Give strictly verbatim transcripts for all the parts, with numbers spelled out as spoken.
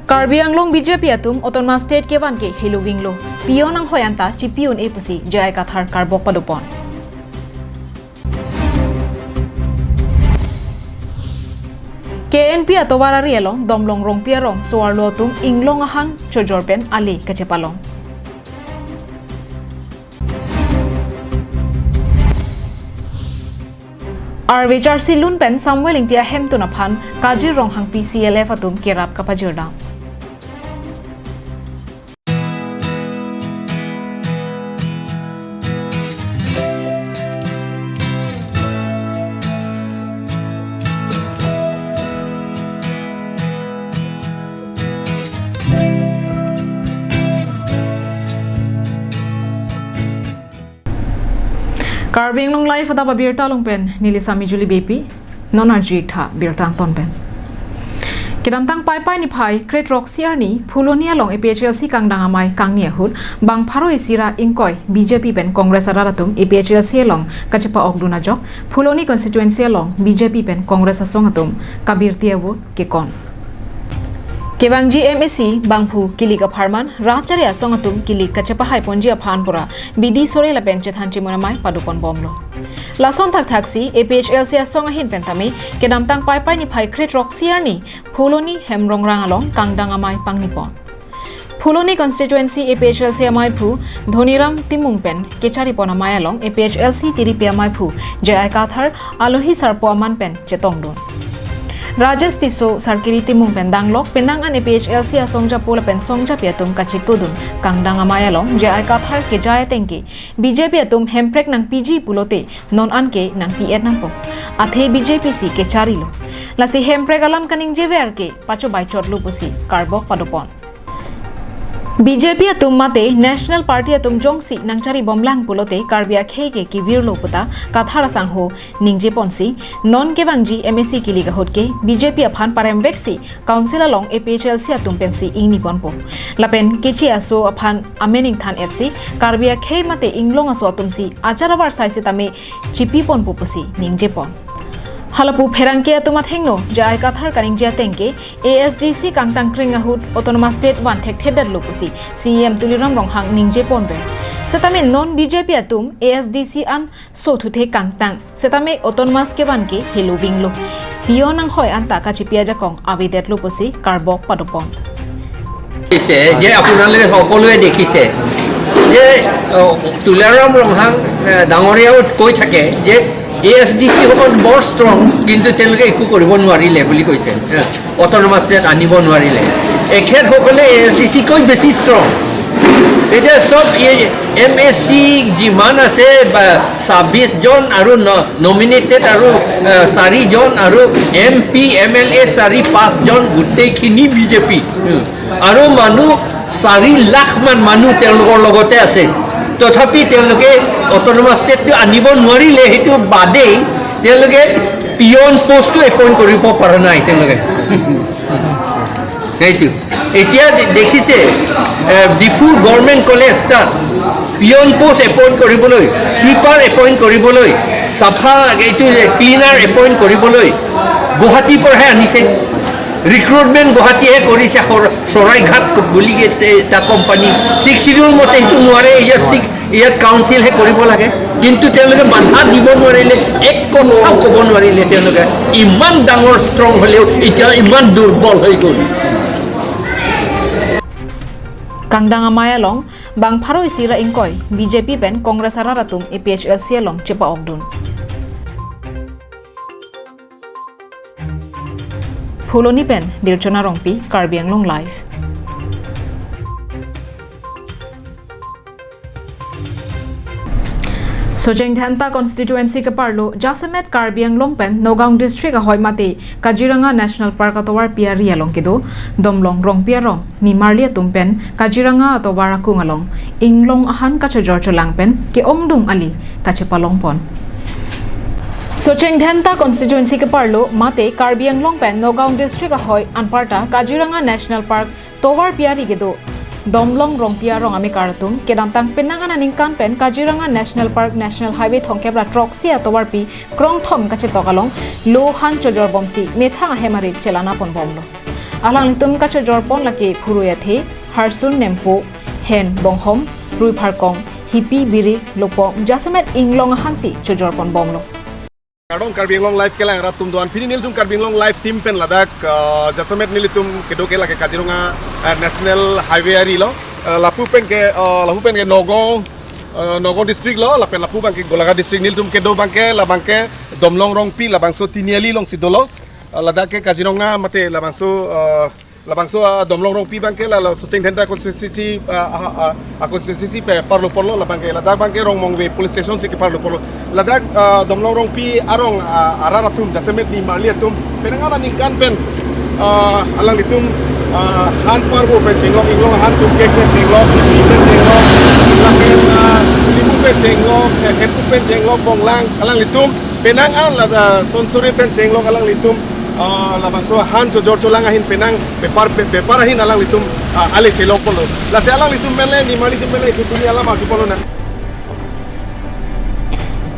Karbi Anglong B J P atum Autonomous State kevan ke helo vinglo. Pion anghoi anta chipi un-e pusi J I Kathar karbok padopon. K N P atovar ari along Domlong Rongpi arong so-arlo atum inglong ahang chojor pen ali kachepalong. Arve charsi lun pen Samuel Ingti ahemtun aphan Kajir Ronghangpi C L F atum kerap kapajirdam. Karbi Anglong Live adap abirta along pen neli Sami Julie Beypi, non arju-ik tha birta angton pen. Kedamtang Paipai niphai kre throksi arni Phuloni along A P H L C kangdang amei kangni ahut bang pharo isi ra ingkoi B J P pen Congress arat atum A P H L C along kachepa-okdun ajok Phuloni constituency along B J P pen Congress asong atum kabirti avo kekon. Kevangji M A C bangphu kilik apharman rat chari asong atum kilik kachepahai ponji aphan pura bidi sore lapen chethan chimun amei padopon bomlo. Lason thakthaksi A P H L C asong ahin pen tame kedamtang Paipai niphai kre throksi arni Phuloni Hemrongrang along kangdang amei pangnipon. Phuloni constituency A P H L C ameiphu Dhoniram Timung pen kecharipon amei along A P H L C tiripi ameiphu J I Kathar alohi sarpo aman pen chetongdun. Rajesh Tisso, Sarkiri Timung pen danglok penang an A P H L C asongjapo lapen songjapi atum kachikto dun kangdang amei along J I Kathar kejai ateng ke B J P atum hemprek nangpiji pulote non an ke nangpi-et nangpo. Athe B J P si kecharilo. Lasi hemprek alam kaningjever ke pachobai chotlo pusi karbok padopon. B J P atum mate National Party atum jongsi nangcharibomlang pulote Karbi akhei ke kevirlo puta Kathar asangho ningjeponsi non kevangji M A C kilik ahut ke B J P aphan paremveksi Council along A P H L C atum pensi ingniponpo. Lapen kechi aso aphan amen ingthan-etsi Karbi akhei mate inglong aso atumsi ajar avarsai sitame chipiponpo pusi ningjepon. Halapu pherangke atum athengno J I Kathar kaningje ateng ke A S D C kangtang kring ahut Autonomous State van thekthedetlo pusi C E M Tuliram Ronghang ningjeponver. Setame non B J P atum A S D C an so thuthe kangtang setame Autonomous kevan ke helo vinglo. Pion anghoi anta kachipi ajakong avedetlo pusi karbok padopon. দেখিছে যে আপোনালোকে সকলোৱে দেখিছে যে, আহ, তুলাৰাম ৰংহাং, আহ, ডাঙৰীয়াও কৈ থাকে যে এ এছ ডি চি সকল বৰ ষ্ট্ৰং, কিন্তু তেওঁলোকে একো কৰিব নোৱাৰিলে বুলি কৈছে। অট'নমাছ ষ্টেট আনিব নোৱাৰিলে। এখেতসকলে এ এছ ডি চিকৈ বেছি ষ্ট্ৰং। এতিয়া চব এই এম এ চি যিমান আছে, বা ছাব্বিছ জন আৰু ন-, নমিনেটেড আৰু, আহ, চাৰিজন আৰু এম পি, এম এল এ চাৰি পাঁচজন, গোটেইখিনি বি জে পি। আৰু মানুহ চাৰি লাখ মান মানুহ তেওঁলোকৰ লগতে আছে। তথাপি তেওঁলোকে অট'নমাছ ষ্টেটটো আনিব নোৱাৰিলে, সেইটো বাদেই তেওঁলোকে পিয়ন পোষ্টটো এপইণ্ট কৰিব পৰা নাই তেওঁলোকে। সেইটো। এতিয়া দে-, দেখিছে, এ, ডিফু গভৰ্ণমেণ্ট কলেজ তাত পিয়ন পোষ্ট এপইণ্ট কৰিবলৈ, ছুইপাৰ এপইণ্ট কৰিবলৈ, চাফা এইটো যে ক্লিনাৰ এপইণ্ট কৰিবলৈ গুৱাহাটীৰ পৰাহে আনিছে। ৰিক্ৰুটমেণ্ট গুৱাহাটীহে কৰিছে, সৰ-, চৰাইঘাট বুলি এ-, এটা কোম্পানী। ছিক্স শ্বিডিউল মতে সেইটো নোৱাৰে, ইয়াত ছিক্স ইয়াত কাউন্সিলহে কৰিব লাগে, কিন্তু তেওঁলোকে বাধা দিব নোৱাৰিলে, এক কথাও ক'ব নোৱাৰিলে। তেওঁলোকে ইমান ডাঙৰ ষ্ট্ৰং হ'লেও এতিয়া ইমান দুৰ্বল হৈ গ'ল। Kangdang amei along bang pharo isi ra ingkoi B J P pen Congress arat atum A P H L C along chepa-okdun. Phuloni pen Dirchona Rongpi, Karbi Anglong Live. Socheng Dhenta constituency keparlo jasemet Karbi Anglong pen Nagaon district ahoi mate Kaziranga National Park atovarpi ari along kedo Domlong Rongpi arong nimarli atum pen Kaziranga atovar akung along inglong ahan kachojor cholang pen ke-ongdung ali kachepalongpon. Socheng Dhenta constituency keparlo mate Karbi Anglong pen Nagaon district ahoi anparta Kaziranga National Park tovarpi ari kedo Domlong Rongpi arong amekar atum kedamtang penang an aningkan pen Kaziranga National Park National Highway thomkep ra throksi atovarpi krongthom kachetok along lo han chojorbomsi methang ahem arit chelanaponbomlo. Alanglitum kachojor pon lake phurui athe, harsun nempo, hen bonghom, rui pharkong, hipi biri, lopong, jasemet inglong ahansi chojor pon bomlo. Kardom Karbi Anglong Live kelang rat atum doan, pini nelitum Karbi Anglong Live team pen ladak, uh, jasemet nelitum kedo ke lake Kaziranga, uh, National Highway ari lo. Uh, lapu pen ke, uh, lapu pen ke Nagaon, uh, Nagaon district lo, lapen lapu abang ke Golaghat district, nelitum kedo abang ke, labang ke Domlong Rongpi, labangso Tiniali alongsi dolo. Uh, ladak ke Kaziranga mate labangso, uh, labangso, uh, Domlong Rongpi abang ke la, la Socheng Dhenta constituency, uh, uh, uh, uh, constituency pe parlo ponlo, labang ke ladak abang ke Rongmongve police station si keparlo ponlo. Ladak, uh, Domlong Rongpi arong, uh, arat atum jasemet nimarli atum penang an aningkan pen, uh, alanglitum, uh, han parvo pen chenglok, inglong ahan tum kek pen chenglok, pen chenglok, lapen, uh, limu pen chenglok, eh, kepu pen chenglok, bonglang, alanglitum penang an la, uh, sonsuri pen chenglok, alanglitum, uh, labangso han chojor cholang ahin penang bepar, be-, bepar ahin alanglitum, uh, ale chelong ponlo. Lasi alanglitum pen le, nimarlitum pen le, itum tumi alam arju ponlo na.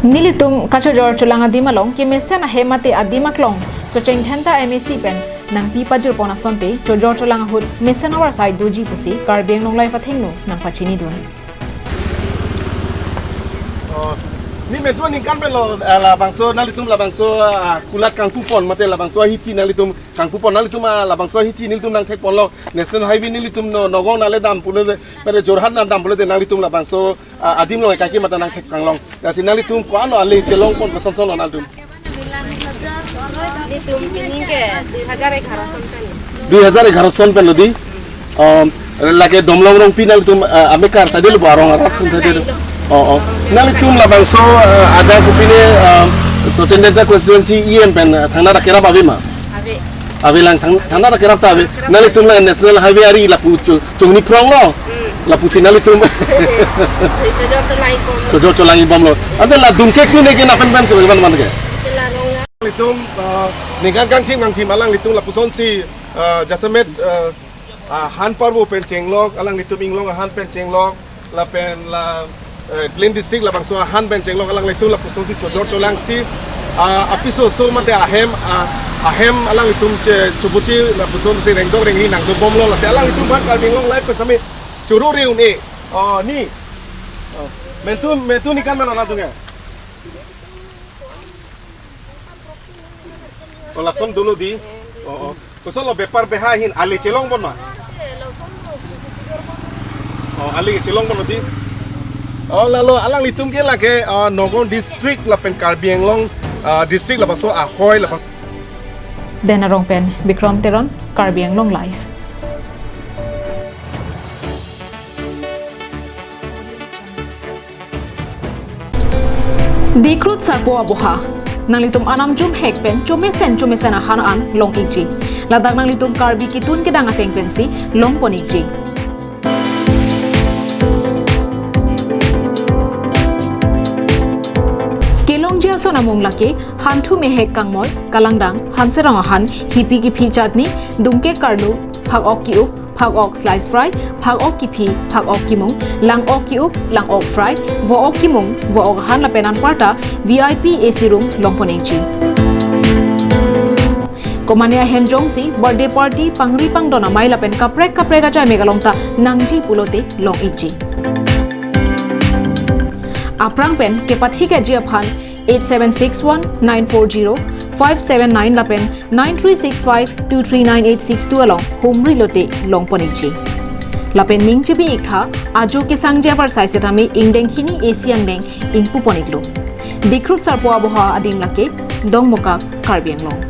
Nelitum kachojor cholang adim along kemesen ahem mate adim aklong Socheng Dhenta M A C pen nangpi pajir pon asonte chojor cholang ahut mesen avarsai doji pusi Karbi Anglong Live athengno nangpachinidun. Oh, ni mentu aningkan pen lo, eh, labangso nanglitum labangso, ah, kulat kangpu pon mate labangso ahithi nanglitum kangpu pon, nanglitum, ah, labangso ahithi nelitum nangthek ponlo, National Highway nelitum no, Nagaon nale dam pulote, mate Jorhat na dam pulote nanglitum labangso, ah, adim along kaike mata nangthek kanglong. Lasi nanglitum ko-an lo ale chelong pon, koson son lo nanglitum? Nelitum pini ke dui hajar egharo son pen. Dui hajar egharo son pen lo dei. Um, lake Domlong Rongpi nanglitum, uh, amekar saide lo, arong arat atum saide lo. Oh, oh. Nanglitum labangso, uh, ajang kopine, um, Socheng Dhenta constituency E M pen, uh, thangnat akerap ave ma? Ave. Ave lang thang, thangnat akerap ta ave. Nanglitum la National Highway ari lapu chu chungni phrong lo. Hmm. Lapusi nanglitum. Chojor cholang-i bom. Chojor cholang-i bomlo. Ante la Dungkek tune ke lapen pen so iban man ke. Nanglitum, uh, ningkan kangchim kangchim alanglitum lapusonsi, uh, jasemet, uh, uh, han parvo pen chenglok, alanglitum inglong ahan pen chenglok, lapen la, eh, Glen District labangso ahan pen chenglok, alanglitum lapusonsi chojor cholangsi, ah, apiso so mate ahem, ah, ahem alanglitum che chobuchi lapusonsi rengdok rengri nangdo bomlo, lasi alanglitum aphan Karbi Anglong Live pen sami choro re un-e. Oh, ni. Oh, mentu, mentu ningkan man-an atum ya? Oh, lason dolo dei. Oh, oh. Koson lo bepar beha ahin, ale chelong pon ma? Oh, ale chelong pon dei. Oh, lalo alanglitum ke lake, ah, Nagaon district lapen Karbi Anglong, ah, district labangso ahoi labang. Den arong pen Bikram Teron, Karbi Anglong Live. Dikrut Sarpo Aboha. Nanglitum anam jumhek pen chomesen chomesen ahan an long ikji. Ladak nanglitum Karbi kitun kedang ateng pensi long pon ikji. Kelongji ason amung lake hanthu mehek kangmoi, kalangdang, hanserong ahan, hipi kiphi chatni, dungkek karlu, phak-ok ki-up, phak-ok slice fry, phak-ok kiphi, phak-ok kimung, lang-ok ki-up, lang-ok fry, vo-ok kimung, vo-ok ahan lapen anparta V I P A C room long pon ikji. Komane ahem jongsi birthday party, pangri pangdon amei lapen kaprek kaprek ajai mek along ta nangji pulote long ikji. Aphrang pen kepathikji aphan eight seven six one nine four zero five seven nine lapen nine three six five two three nine eight six two along humri lote long pon ikji. Lapen ning chibi iktha ajo kesangji avarsai setame ingdeng hini A C angdeng ingpu pon iklo. Dikrut Sarpo Aboha adim lake Dongmukak, Karbi Anglong.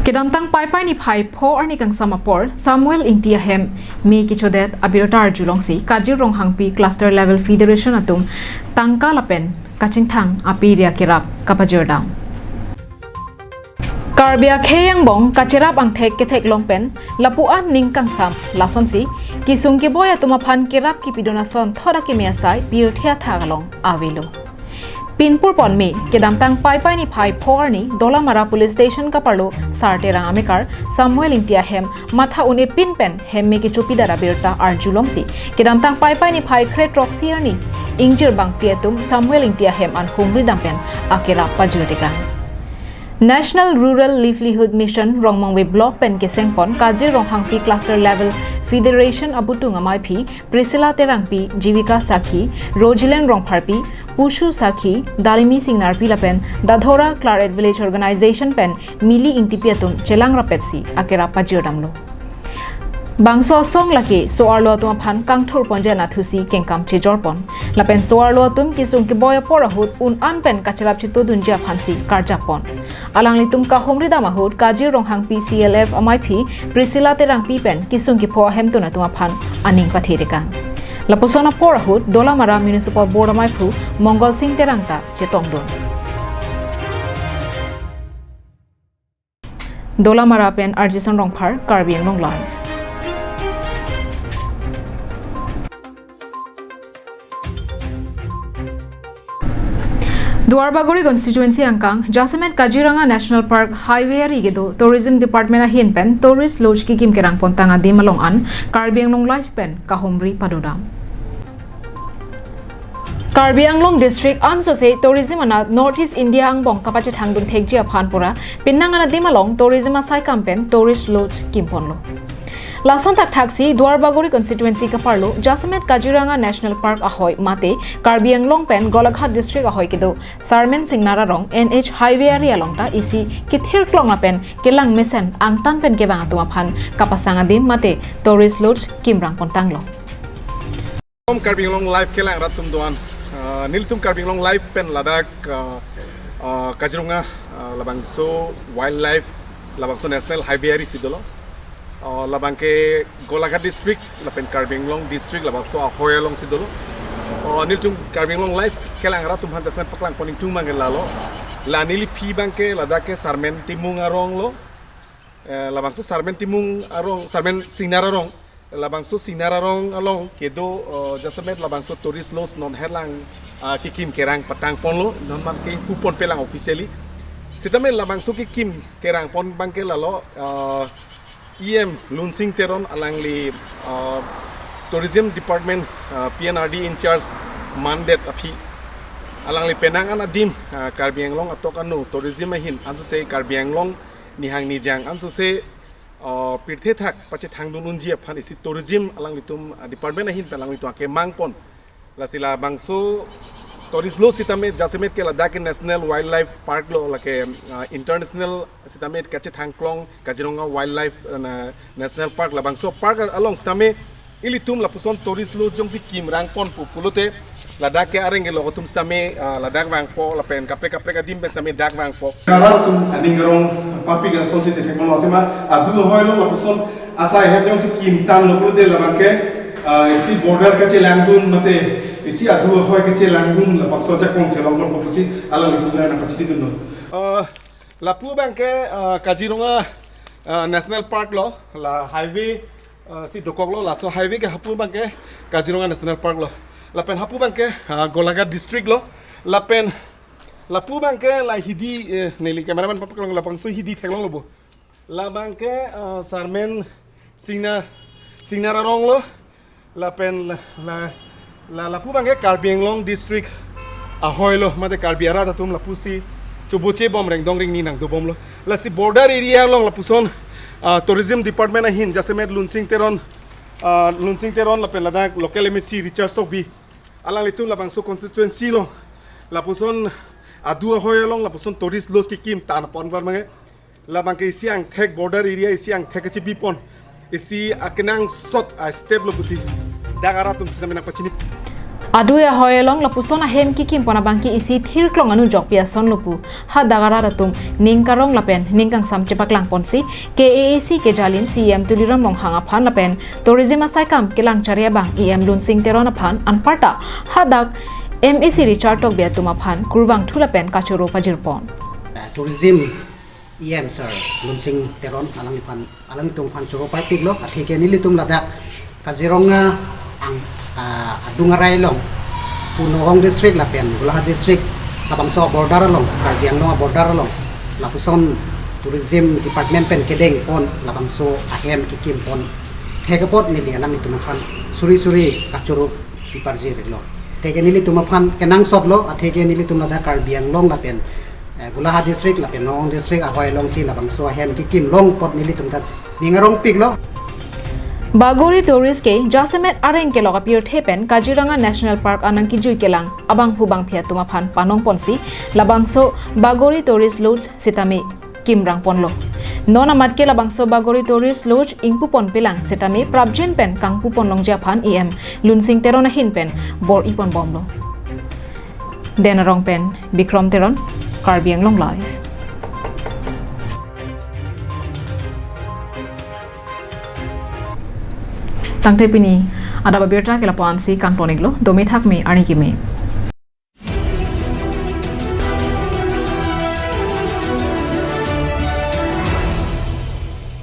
Kedamtang Paipai niphai pho arni kangsam apor Samuel Ingti ahem me kechodet abirta arjulongsi Kajir Ronghangpi Cluster Level Federation atum tangka lapen kachingthang api ria kerap kapajirdam. Karbi akhei angbong kacherap angthek ketheklong pen lapu-an ning kangsam lasonsi kesung keboi atum aphan kerap kipidun ason thora keme asai pirthe athak along avelo. Pinpur ponme, kedamtang Paipai niphai pho arni Dolamara Police Station kaparlo Sarterang amekar Samuel Ingti ahem matha un-e pin pen hem me kechopidat abirta arjulongsi kedamtang Paipai niphai kre throksi arni ingjir bangpi atum Samuel Ingti ahem an humridam pen akerap pajirtekang. National Rural Livelihood Mission Rongmongve Block pen kesengpon Kajir Ronghangpi Cluster Level Federation abutung amaiphi Priscilla Terangpi, Jivika Sakhi, Rojilen Rongpharpi, Pushu Sakhi, Dalimi Singnarpi lapen Dadhora Claret Village Organization pen Mili Ingtipi atum chelang rapetsi akerap pajirdamlo. Bangso asong lake so-arlo atum aphan kangthurponji anathusi kengkam chejorpon. Lapen so-arlo atum kesung keboi apor ahut un-an pen kachelap chetodunji aphansi karjappon. Alanglitum kahumridam ahut Kajir Ronghangpi C L F amaiphi Priscilla Terangpi pen kesung kepho ahemtun atum aphan aning pathedekang. Lapuson apor ahut Dolamara Municipal Board amaiphu Mongol Sing Terang ta chetongdun. Dolamara pen Arjison Rongphar, Karbi Anglong Live. Duarbagori constituency angkang, jasemet Kaziranga National Park highway ari kedo Tourism Department ahin pen tourist lodge kekim kerangpon tang adim along an Karbi Anglong Live pen kahumri padodam. Karbi Anglong District ansose tourism anat North East India angbong kapachethangdun thekji aphan pura penang anadim along tourism asaikam pen tourist lodge kimponlo. Lason thakthaksi Duarbagori constituency kaparlo jasemet Kaziranga National Park ahoi mate Karbi Anglong pen Golaghat District ahoi kedo Sarmen Singnar arong N H highway ari along ta isi kethirklong lapen kelang mesen angtan pen kevang atum aphan kapasang adim mate tourist lodge kimrangpon tanglo. Om Karbi Anglong Live kelang ratum doan. Ah, nelitum Karbi Anglong Live pen ladak, ah, ah, Kaziranga, ah, labangso wildlife, labangso National Highway ari si dolo. Ah, labangke Golaghat District, lapen Karbi Anglong District, labangso ahoi along si dolo. Ah, nelitum Karbi Anglong Live kelang ratum aphan jasemet paklangpon ingtung mangke lalo. La neliphi abangke ladak ke Sarmen Timung arong lo. Eh, labangso Sarmen Timung arong, Sarmen Singnar arong. Labangso Singnar arong along kedo, eh, jasemet labangso tourist lodge non herlang, ah, kekim kerang patangponlo, non abangke pupon pelang officially. Sitame labangso kekim kerangpon abangke lalo, ah, E M Lunsing Teron alangli, ah, Tourism Department, ah, P N R D in charge mandet aphi. Alangli penang anadim, ah, Karbi Anglong atok ano tourism ahin ansose Karbi Anglong nihang nijang ansose, uh, pirthe thak pachethangdun unji aphan isi tourism alanglitum, uh, department ahin pen alanglitum akemangpon. Lasi labangso tourist lodge sitame jasemet ke ladak ke National Wildlife Park lo lake, uh, international sitame kachethangklong Kaziranga Wildlife, uh, na-, National Park labangso park along sitame ilitum lapuson tourist lodge jongsi kimrangpon pu pulote ladak ke areng ke lo atum sitame, ah, ladak vangpo lapen kaprek kaprek adim pen sitame dak vangpo. Kalar atum aning arong papik asonsi chethek mano tema adu ahoi along lapuson asai ahem jongsi kimtanglo pulote labangke, ah, isi border kachelangdun mate isi adu ahoi kachelangdun labangso ajakong chelongponpo pusi alanglitum nangpachinitunlo. Ah, lapu abangke, ah, Kaziranga, ah, National Park lo, la highway, ah, si dokoklo, laso highway ke hapu abangke Kaziranga National Park lo. Lapen hapu abangke, ah, Golaghat District lo. Lapen lapu abangke la hidi, eh, neli cameraman papaklong labangso hidi theklonglo bo. Labangke, ah, Sarmen Singnar, Singnar arong lo. Lapen la, la, la, lapu abangke Karbi Anglong District ahoi lo, mate Karbi arat atum lapusi chobochebom rengdong rengni nangdobomlo. Lasi border area along lapuson, ah, Tourism Department ahin jasemet Lunsing Teron, ah, Lunsing Teron lapen ladak local M A C Richard Tokbi. Alanglitum labangso constituency lo. Lapuson adu ahoi along lapuson tourist lodge kekim tangpon var mange. Labangke isi angthek border area isi angthek kachebipon. Isi akenangsot astep lo pusi dak arat atum sitame nangpachini. Adu ahoi along lapuson ahem kekimpon abangke isi thirklong anujok pi ason lo pu. Hadak arat atum ning karong lapen ning kangsam chepaklangponsi K A A C kejalin C E M Tuliram Ronghang aphan lapen tourism asaikam kelang chari abang E M Lunsing Teron aphan anparta hadak M A C Richard Tokbi atum aphan kurvangthu lapen kachoro pajirpon. Tourism E M sir Lunsing Teron alangliphan, alangtum aphan choro parpiklo, atheke nelitum ladak Kaziranga ang, ah, adung arai along, Punogong District lapen Golaghat District, labangso border along, Karbi Anglong border along, lapuson Tourism Department pen kedengpon, labangso ahem kekimpon thek apot neli alanglitum aphan suri suri kachoro piparjirlo. Atheke nelitum aphan kenangsotlo, atheke nelitum ladak Karbi Anglong lapen, eh, Golaghat district lapen Nagaon district ahoi alongsi labangso ahem kekim long apot nelitum ta ning arongpiklo. Bagori Tourist ke jasemet areng kelok apirthe pen Kaziranga National Park anang kejui kelang abangphu bangphi atum aphan panong ponsi labangso Bagori Tourist Lodge sitame kimrang ponlo. Non amat ke labangso Bagori Tourist Lodge ingpu ponpelang sitame prapjin pen kangpu ponlongji aphan E M Lunsing Teron ahin pen bor-i ponbomlo. Den Arong pen Bikrom Teron, Karbi Anglong Live. Tangte pini adap abirta ke lapu-ansi kangton-iklo, dome thakme arni keme.